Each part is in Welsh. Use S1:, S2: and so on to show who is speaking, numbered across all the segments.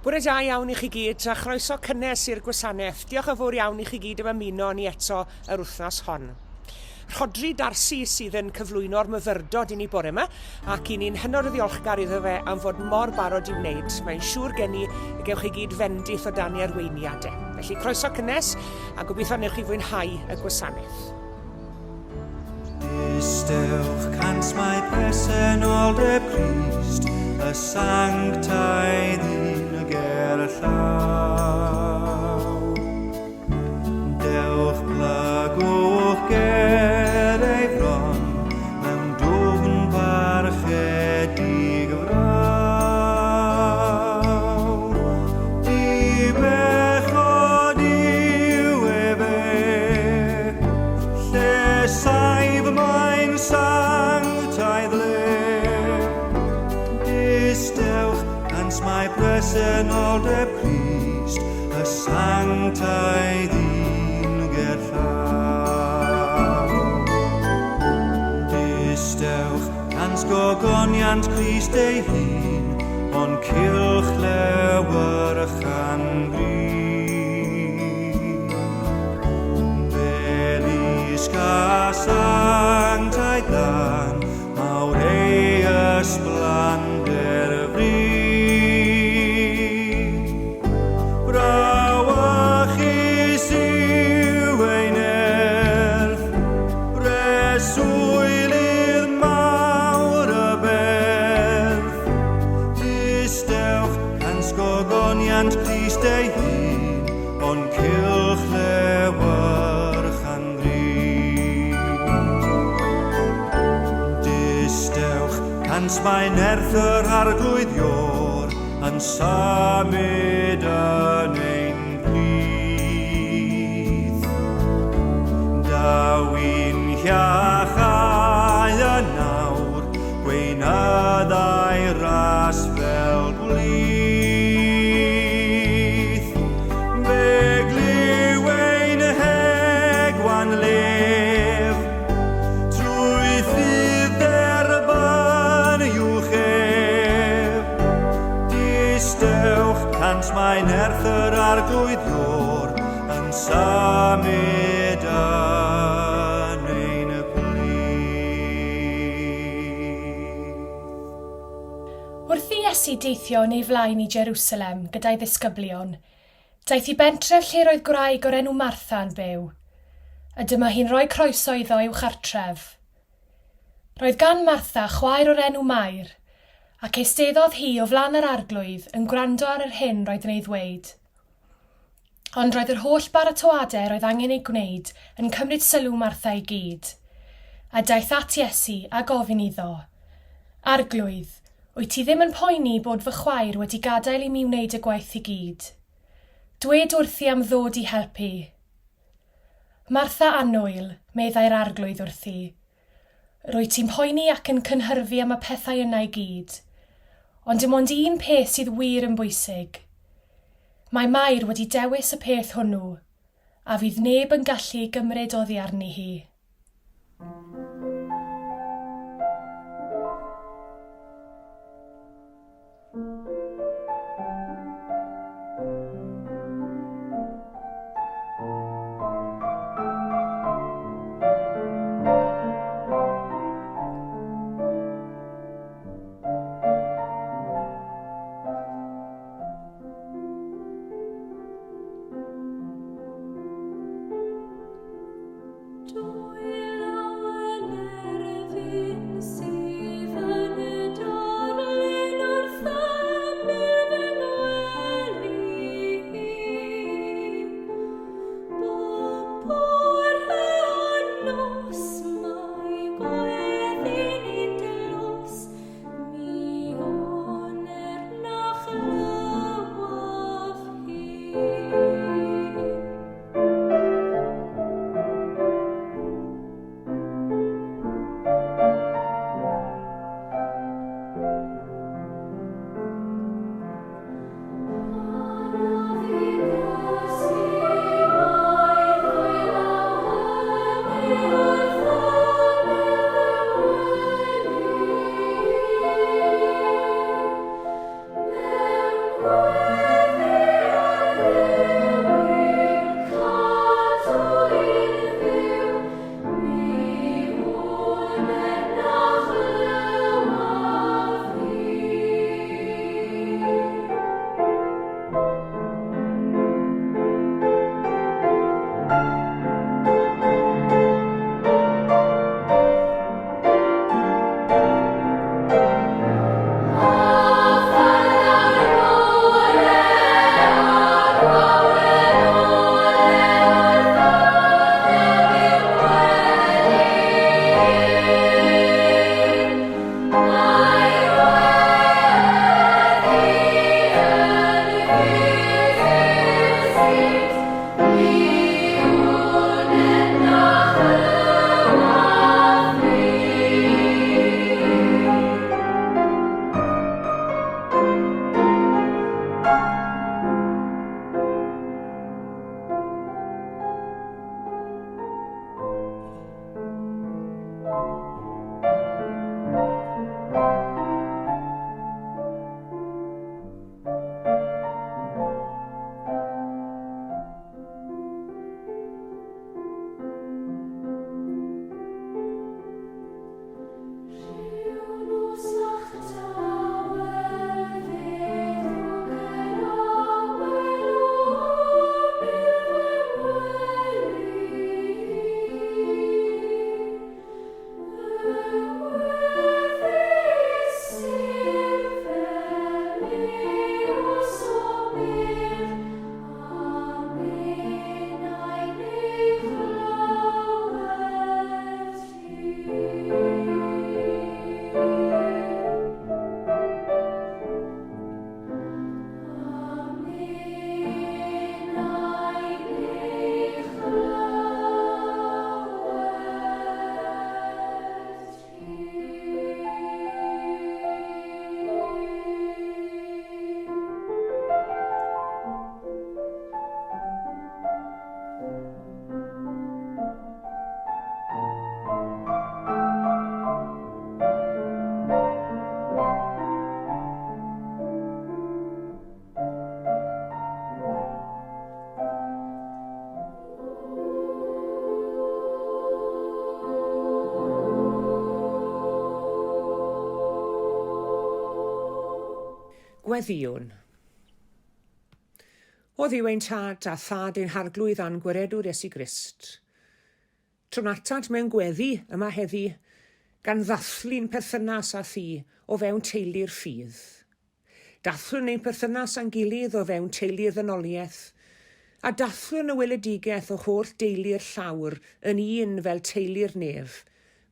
S1: Bore da iawn i chi gyd a chroeso cynnes i'r gwasanaeth. Diolch yn fawr iawn i chi gyd am ymuno ni eto yr wythnos hon. Rhodri Darcy sydd yn cyflwyno'r myfyrdod i ni bore yma ac i ni'n hynod o ddiolchgar iddo fe am fod mor barod i wneud. Mae'n siŵr gen i y gewch chi gyd fendith o dan ei arweiniad e. Felly croeso cynnes a gobeithio newch chi fwynhau y gwasanaeth.
S2: Distewch cant mae presenoldeb Crist, y sanctaidd un ger y llaw. Dewch plygwch ger ei fron, mewn dwfn parchedig fraw. Dibechod yw efe, Lle saif mae'n sanctaidd le. Distewch, cans mae presenoldeb Crist, y sanctaidd un gerllaw. Distewch, cans gogoniant Crist ei hun, o'n cylch lewyrchan gry. Sanctaidd glân, mawr ei ysblander fri. Brawychus yw ei nerth, breswylydd mawr y berth. Distewch cans gogoniant Crist ei hun, O'n cylch lewyrch yn gry. Distewch, cans mae nerth yr arglwydd Ior yn symud yn ein plith. Daw i'n hiachau yn awr, gweinyddau ras fel gwlith. Fe glyw ein hegwan lef, trwy ffydd derbyn uwch ef. Distewch, cant mae nerth yr arglwydd Ior yn symud yn ein plith.
S3: Wrth i Iesu deithio yn ei flaen i Jerusalem gyda'i ddisgyblion, daeth i bentref lle roedd gwraig o'r enw Martha yn byw. A dyma hi'n rhoi croeso iddo i'w chartref. Roedd gan Martha chwaer o'r enw Mair, ac eisteddodd hi o flaen yr Arglwydd yn gwrando ar yr hyn roedd yn ei ddweud. Ond roedd yr holl baratoadau roedd angen eu gwneud yn cymryd sylw Martha i gyd. A daeth at Iesu a gofyn iddo, Arglwydd, wyt ti ddim yn poeni bod fy chwaer wedi gadael i mi wneud y gwaith i gyd? Dwed wrthi am ddod i helpu. Martha annwyl, meddai'r Arglwydd wrthi, rwyt ti'n poeni ac yn cynhyrfu am y pethau yna i gyd. Ond dim ond un peth sydd wir yn bwysig. Mae Mair wedi dewis y peth hwnnw, a fydd neb yn gallu ei gymryd oddi arni hi.
S1: Gweddïwn. O Dduw ein Tad, a Thad ein Harglwydd a'n Gwiredwr Iesu Grist, trwn atat mewn gweddi yma heddi, gan ddathlu'n perthynas â thi o fewn teulu'r ffydd. Dathlwn ein perthynas â'n gilydd o fewn teulu'r ddynoliaeth, a dathlwn y weledigaeth o holl deulu'r llawr yn un fel teulu'r nef,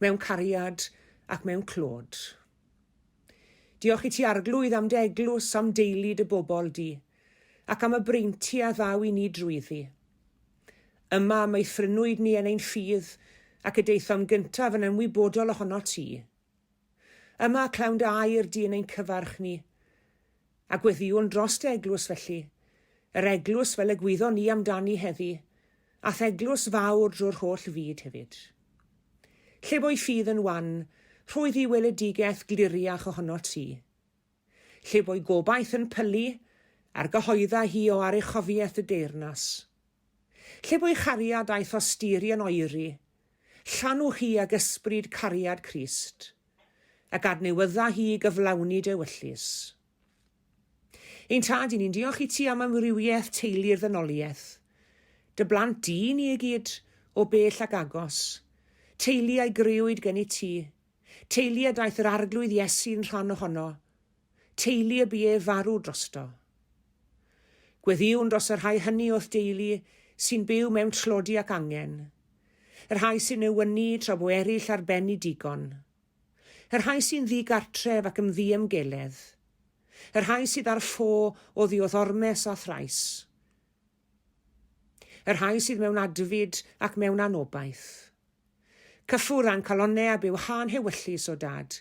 S1: mewn cariad ac mewn clod. Diolch i ti Arglwydd am dy eglwys, am deulu dy bobl di, ac am y breinti a ddaw i ni drwyddi. Yma meithrynwyd ni yn ein ffydd, ac y daethom gyntaf yn ymwybodol ohono ti. Yma clywn dy air di yn ein cyfarch ni, a gweddïwn dros dy eglwys felly, yr eglwys fel y gwyddon ni amdani heddi, a'th eglwys fawr drwy'r holl fyd hefyd. Lle bo'i ffydd yn wan, rhwydd i weledigaeth gliriach ohonot ti. Lle bo'i gobaith yn pylu, argyhoedda hi o aruchofiaeth dy deyrnas. Lle bo'i chariad a'i thosturi yn oeri, llanw hi ag ysbryd cariad Crist, ac adnewydda hi i gyflawni dy ewyllys. Ein Tad, i ni'n diolch i ti am amrywiaeth teulu'r ddynoliaeth. Dy blant di ni i gyd, o bell ac agos. Teulu a'i grëwyd gen i ti. Teulu a daeth yr Arglwydd Iesu'n rhan ohono. Teulu y bu ef farw drosto. Gweddïwn dros y rhai hynny o'th deulu sy'n byw mewn tlodi ac angen. Y rhai sy'n newynu tra bo eraill ar ben i digon. Y rhai sy'n ddi-gartref ac yn ddiymgeledd. Y rhai sydd ar ffo o ddioddormes a thrais. Y rhai sydd mewn adfyd ac mewn anobaith. Cyffwrdd â'n calonnau a bywhâ'n hewyllys, o Dad,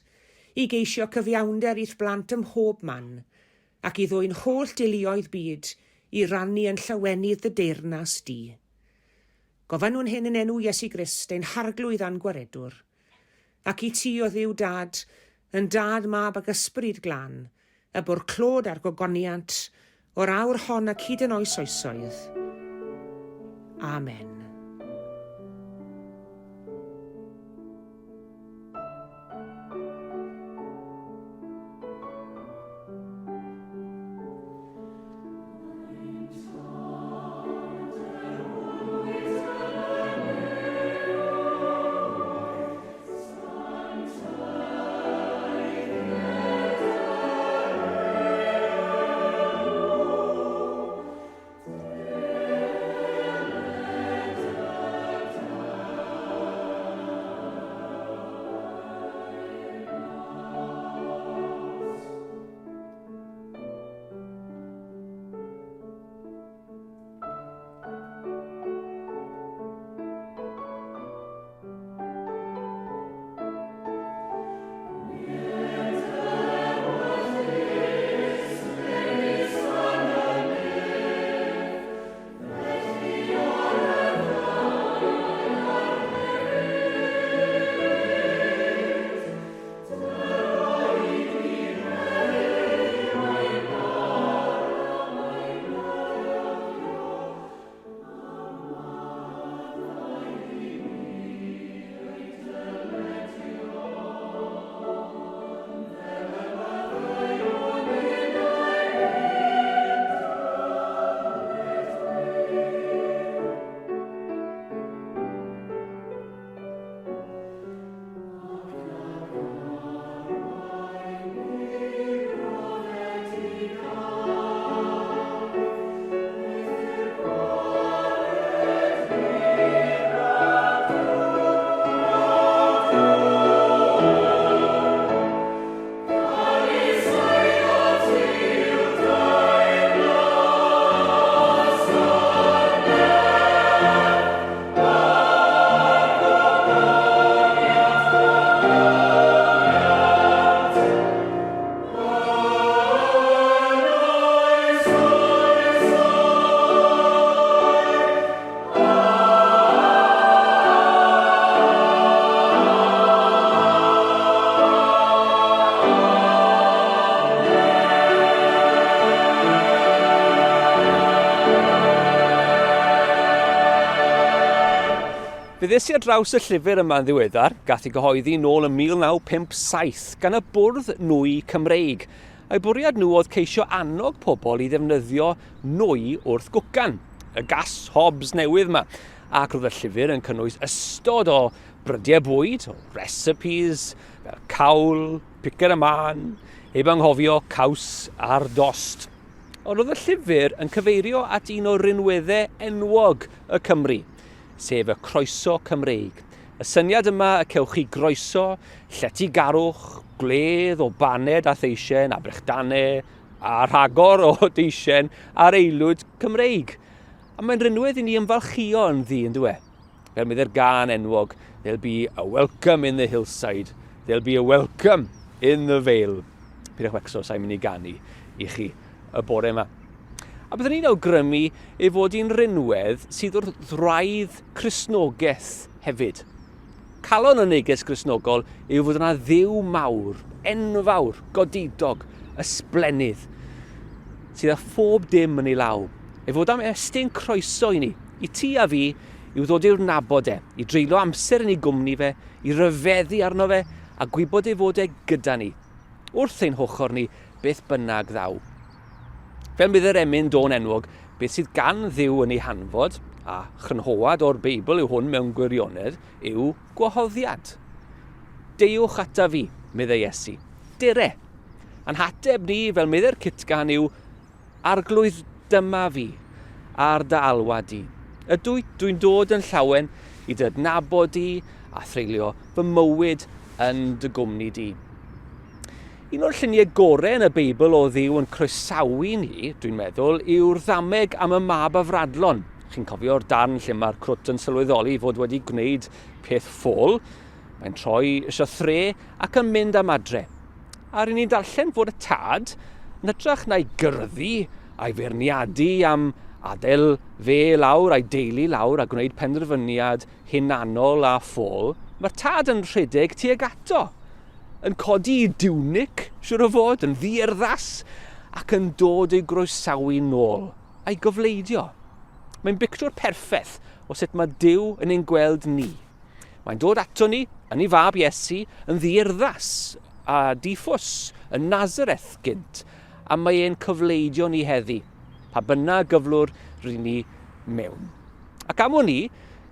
S1: i geisio cyfiawnder i'th blant ym mhob man, ac i ddwyn holl deuluoedd byd i rannu yn llawenydd dy deyrnas di. Gofynnwn hyn yn enw Iesu Grist, ein Harglwydd a'n Gwaredwr. Ac i ti, o Dduw Dad, yn Dad, Mab ac Ysbryd Glân, y bo'r clod a'r gogoniant, o'r awr hon ac hyd yn oes oesoedd. Amen.
S4: Fe ddes i ar draws y llyfr yma yn ddiweddar, gath ei gyhoeddi nôl yn 1957 gan y Bwrdd Nwy Cymreig. A'u bwriad nhw oedd ceisio annog pobl i ddefnyddio nwy wrth gwcan, y gas hobs newydd yma. Ac roedd y llyfr yn cynnwys ystod o brydiau bwyd, o recipes, fel cawl, picer y mân, heb anghofio caws ar dost. Ond roedd y llyfr yn cyfeirio at un o rinweddau enwog y Cymry, sef y croeso Cymreig. Y syniad yma y cewch chi groeso, lletygarwch, gwledd o baned a theisen a brechdanau a rhagor o deisen ar aelwyd Cymreig. A mae'n rinwedd i ni ymfalchïo ynddi, yn dyw e? Fel medde'r gân enwog, there'll be a welcome in the hillside, there'll be a welcome in the vale. Pidwch becso, sa'n mynd i ganu i chi y bore yma. A byddwn ni'n awgrymu ei fod hi'n rinwedd sydd wrth wraidd Cristnogaeth hefyd. Calon y neges Gristnogol yw fod yna Dduw mawr, enfawr, godidog, ysblennydd, sydd â phob dim yn ei law. Ei fod am estyn croeso i ni, i ti a fi, i'w ddod i'r nabod e, i dreulio amser yn ei gwmni fe, i ryfeddu arno fe, a gwybod ei fod e gyda ni, wrth ein hochr ni, beth bynnag ddaw. Fel bydd yr emyn dôn enwog, beth sydd gan Dduw yn ei hanfod, a chrynhoad o'r Beibl yw hwn mewn gwirionedd, yw gwahoddiad. Deuwch ata fi, meddai Iesu. Dere. A'n hateb ni, fel meddai'r cytgan, yw Arglwydd, dyma fi, ar dy alwad di. Ydw, dwi'n dod yn llawen i dy adnabod di a threulio fy mywyd yn dy gwmni di. Un o'r lluniau gorau yn y Beibl o Dduw yn croesawu ni, dwi'n meddwl, yw'r ddameg am y mab afradlon. Chi'n cofio'r darn lle mae'r crwt yn sylweddoli fod wedi gwneud peth ffôl? Mae'n troi isio thre ac yn mynd am adre. A ry'n ni'n darllen fod y tad, yn hytrach na'i gyrddu a'i feirniadu am adael fe lawr a'i deulu lawr a gwneud penderfyniad hunanol a ffôl, mae'r tad yn rhedeg tuag ato, yn codi i diwnic, siwr o fod, yn ddiurddas, ac yn dod i'w groesawu nôl, a'i gofleidio. Mae'n bictwr perffaith o sut mae Duw yn ein gweld ni. Mae'n dod ato ni, yn ei fab Iesu, yn ddiurddas a diffws yn Nazareth gynt, a mae e'n cyfleidio ni heddi, pa bynnag gyflwr ry'n ni mewn. Ac am wn i,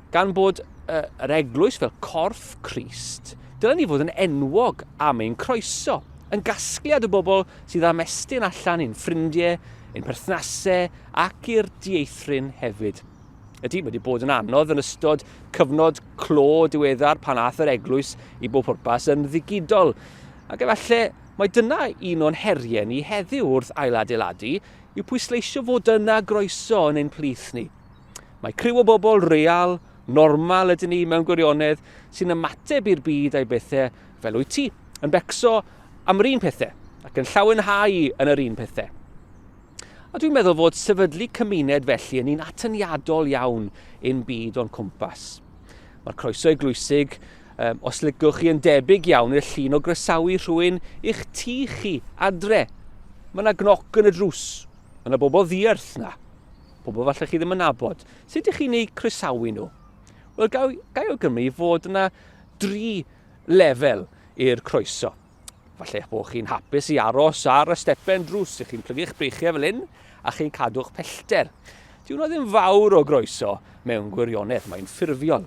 S4: gan bod yr eglwys fel corff Crist, dylen ni fod yn enwog am ein croeso, yn gasgliad o bobl sydd am estyn allan i'n ffrindiau, ein perthnasau ac i'r dieithryn hefyd. Ydy, mae wedi bod yn anodd yn ystod cyfnod clo diweddar pan aeth yr eglwys i bob pwrpas yn ddigidol. Ac efallai mai dyna un o'n heriau ni heddiw wrth ailadeiladu yw pwysleisio fod yna groeso yn ein plith ni. Mae criw o bobl real, normal ydyn ni mewn gwirionedd, sy'n ymateb i'r byd a'i bethau fel wyt ti, yn becso am yr un pethau ac yn llawenhau yn yr un pethau. A dwi'n meddwl fod sefydlu cymuned felly yn un atyniadol iawn i'n byd o'n cwmpas. Mae'r croeso eglwysig, um, os lygwch chi, yn debyg iawn i'r llun o groesawu rhywun i'ch tŷ chi adre. Mae yna gnoc yn y drws. Mae yna bobl ddiarth na. Pobl falle chi ddim yn nabod. Sut ydych chi'n eu croesawu nhw? Wel, gai, gai awgrymu fod yna dri lefel i'r croeso. Falle eich bod chi'n hapus i aros ar y stepen drws, ych chi'n plygu'ch breichiau fel hyn a chi'n cadw'ch pellter. Dyw hwnna ddim fawr o groeso mewn gwirionedd, mae'n ffurfiol.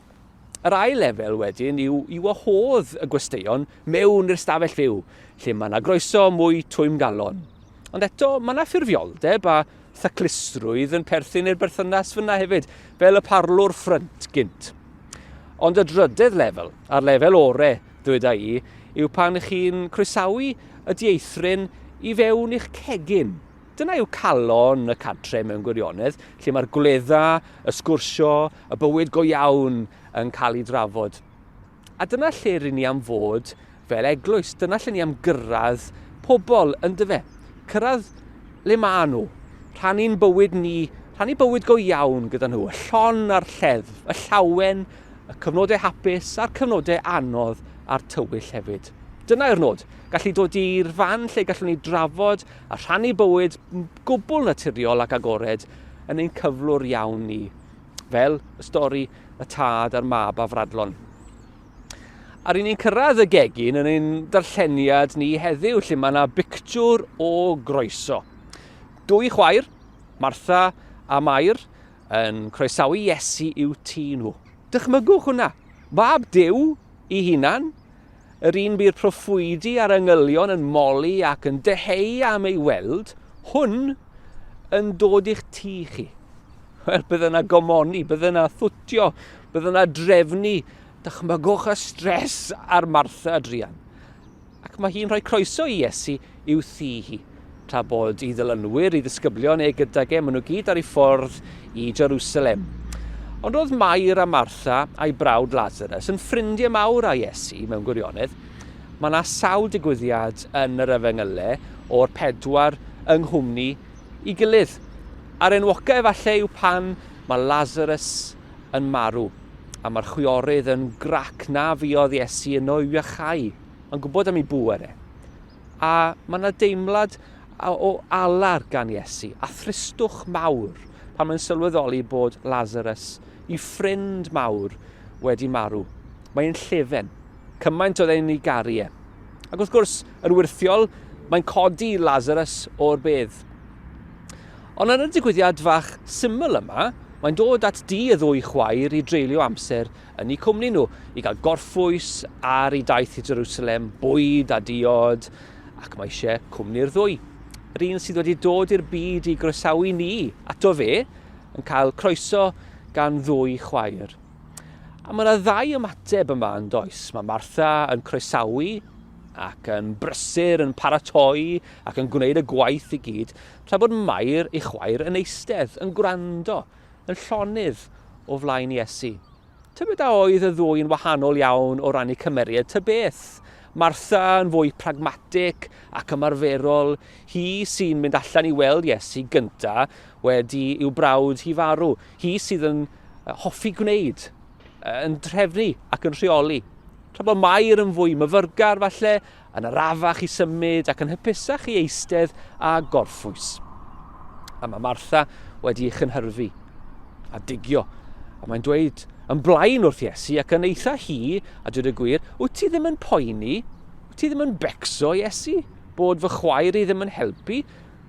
S4: Yr ail lefel wedyn yw i wahodd y gwesteion mewn i'r stafell fyw, lle mae yna groeso mwy twymgalon. Ond eto, mae yna ffurfioldeb a thaclusrwydd yn perthyn i'r berthynas fyna hefyd, fel y parlwr ffrynt gynt. Ond y drydedd lefel, a'r lefel ore, dyweda i, yw pan chi'n croesawu y dieithryn i fewn i'ch cegin. Dyna yw calon y cartre mewn gwirionedd, lle mae'r gwledda, y sgwrsio, y bywyd go iawn yn cael ei drafod. A dyna lle rŷn ni am fod fel eglwys. Dyna lle ni am gyrraedd pobl, yndyfe? Cyrraedd le maen nhw. Rhannu'n bywyd ni, rhannu bywyd go iawn gyda nhw. Y llon a'r lleddf, y llawen, y cyfnodau hapus a'r cyfnodau anodd a'r tywyll hefyd. Dyna yw'r nod, gallu dod i'r fan lle gallwn ni drafod a rhannu bywyd gwbl naturiol ac agored yn ein cyflwr iawn ni, fel y stori y tad a'r mab afradlon. A ry'n ni'n cyrraedd y gegin yn ein darlleniad ni heddiw, lle mae yna bictiwr o groeso. Dwy chwaer, Martha a Mair, yn croesawu Iesu i'w tŷ nhw. Dychmygwch hwnna! Mab Duw i hunan, yr un bu'r proffwydi a'r angylion yn moli ac yn dyheu am ei weld, hwn yn dod i'ch tŷ chi. Wel, bydde yna gomoni, bydde yna thwtio, bydde yna drefnu. Dychmygwch y stres ar Martha druan. Ac mae hi'n rhoi croeso i Iesu i'w thŷ hi. Tra bod i ddilynwyr, i ddisgyblion e gydag e, maen nhw gyd ar eu ffordd i Jerusalem. Ond roedd Mair a Martha a'i brawd Lazarus yn ffrindiau mawr â Iesu mewn gwirionedd. Mae yna sawl digwyddiad yn yr Efengylau o'r pedwar yng nghwmni i gilydd. A'r enwoca efallai yw pan mae Lazarus yn marw, a mae'r chwiorydd yn grac na fuodd Iesu yno i'w iachau. Mae'n gwybod am ei bŵer e. A mae yna deimlad o alar gan Iesu, a thristwch mawr pan mae'n sylweddoli bod Lazarus, i ffrind mawr, wedi marw. Mae'n llefen. Cymaint oedd e'n ei garu e. Ac wrth gwrs, yn wyrthiol, mae'n codi Lazarus o'r bedd. Ond yn y digwyddiad fach syml yma, mae'n dod at di y ddwy chwaer i dreulio amser yn eu cwmni nhw, i gael gorffwys ar ei daith i Jerusalem, bwyd a diod, ac mae eisiau cwmni'r ddwy. Yr un sydd wedi dod i'r byd i groesawu ni ato fe, yn cael croeso gan ddwy chwaer. A mae yna ddau ymateb yma yn does. Mae Martha yn croesawu ac yn brysur yn paratoi ac yn gwneud y gwaith i gyd, tra bod Mair ei chwaer yn eistedd, yn gwrando, yn llonydd o flaen Iesu. Tybed a oedd y ddwy yn wahanol iawn o ran eu cymeriad ta beth? Martha yn fwy pragmatig ac ymarferol, hi sy'n mynd allan i weld Iesu gynta wedi i'w brawd hi farw. Hi sydd yn hoffi gwneud, yn trefnu ac yn rheoli. Tra bod Mair yn fwy myfyrgar falle, yn arafach i symud ac yn hypusach i eistedd a gorffwys. A mae Martha wedi ei chynhyrfu a digio. A mae'n dweud yn blaen wrth Iesu ac yn eitha hi, a dweud y gwir, wyt ti ddim yn poeni? Wyt ti ddim yn becso, Iesu, bod fy chwaer i ddim yn helpu?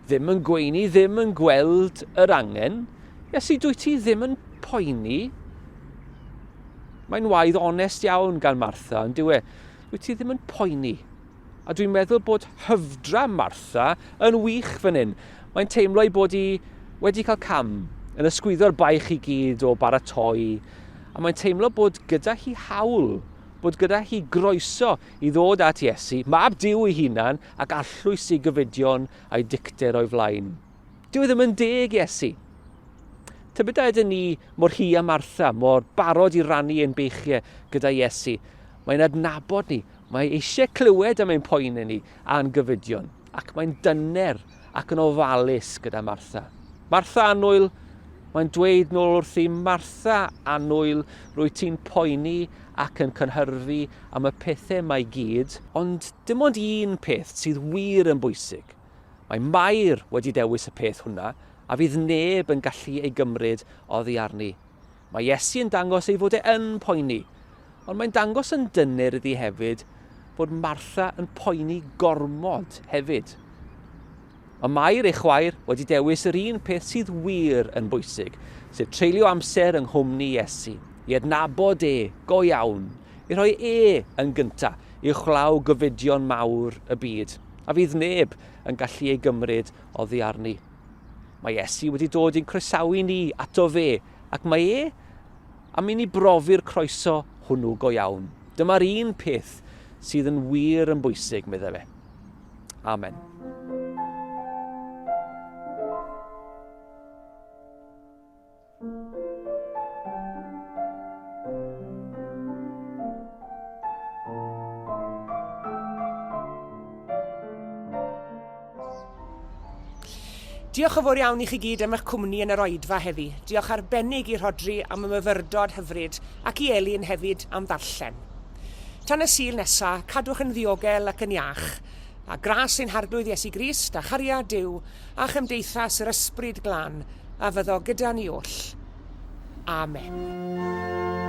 S4: Ddim yn gweini, ddim yn gweld yr angen. Iesu, dwyt ti ddim yn poeni? Mae'n waedd onest iawn gan Martha, yn dyw e? Dwyt ti ddim yn poeni. A dwi'n meddwl bod hyfdra Martha yn wych fan hyn. Mae'n teimlo ei bod hi wedi cael cam, yn ysgwyddo'r baich i gyd o baratoi, a mae'n teimlo bod gyda hi hawl, bod gyda hi groeso i ddod at Iesu, mab Duw ei hunan, ac arllwys ei gyfidion a'i dicter o'i flaen. Dyw e ddim yn deg, Iesu. Tybed a ydyn ni mor hi a Martha, mor barod i rannu ein beichiau gyda Iesu. Mae'n adnabod ni, mae eisiau clywed am ein poenau ni a'n gyfidion, ac mae'n dyner ac yn ofalus gyda Martha. Martha annwyl, mae'n dweud nôl wrthi, Martha annwyl, rwy ti'n poeni ac yn cynhyrfu am y pethau mae gyd, ond dim ond un peth sydd wir yn bwysig. Mae Mair wedi dewis y peth hwnna, a fydd neb yn gallu ei gymryd oddi arni. Mae Iesu yn dangos ei fod e yn poeni, ond mae'n dangos yn dyner iddi hefyd bod Martha yn poeni gormod hefyd. Mae Mair, ei chwaer, wedi dewis yr un peth sydd wir yn bwysig, sef treulio amser yng nghwmni Iesu, i adnabod e go iawn, i rhoi e yn gyntaf, uwchlaw gofidion mawr y byd, a fydd neb yn gallu ei gymryd oddi arni. Mae Iesu wedi dod i'n croesawu ni ato fe, ac mae e am i ni brofi'r croeso hwnnw go iawn. Dyma'r un peth sydd yn wir yn bwysig, meddai fe. Amen.
S1: Diolch yn fawr iawn i chi gyd am eich cwmni yn yr oedfa heddi. Diolch arbennig i Rhodri am y myfyrdod hyfryd ac i Elin hefyd am ddarllen. Tan y Sul nesa, cadwch yn ddiogel ac yn iach. A gras ein Harglwydd Iesu Grist a chariad Duw a chymdeithas yr Ysbryd Glân a fyddo gyda ni oll. Amen.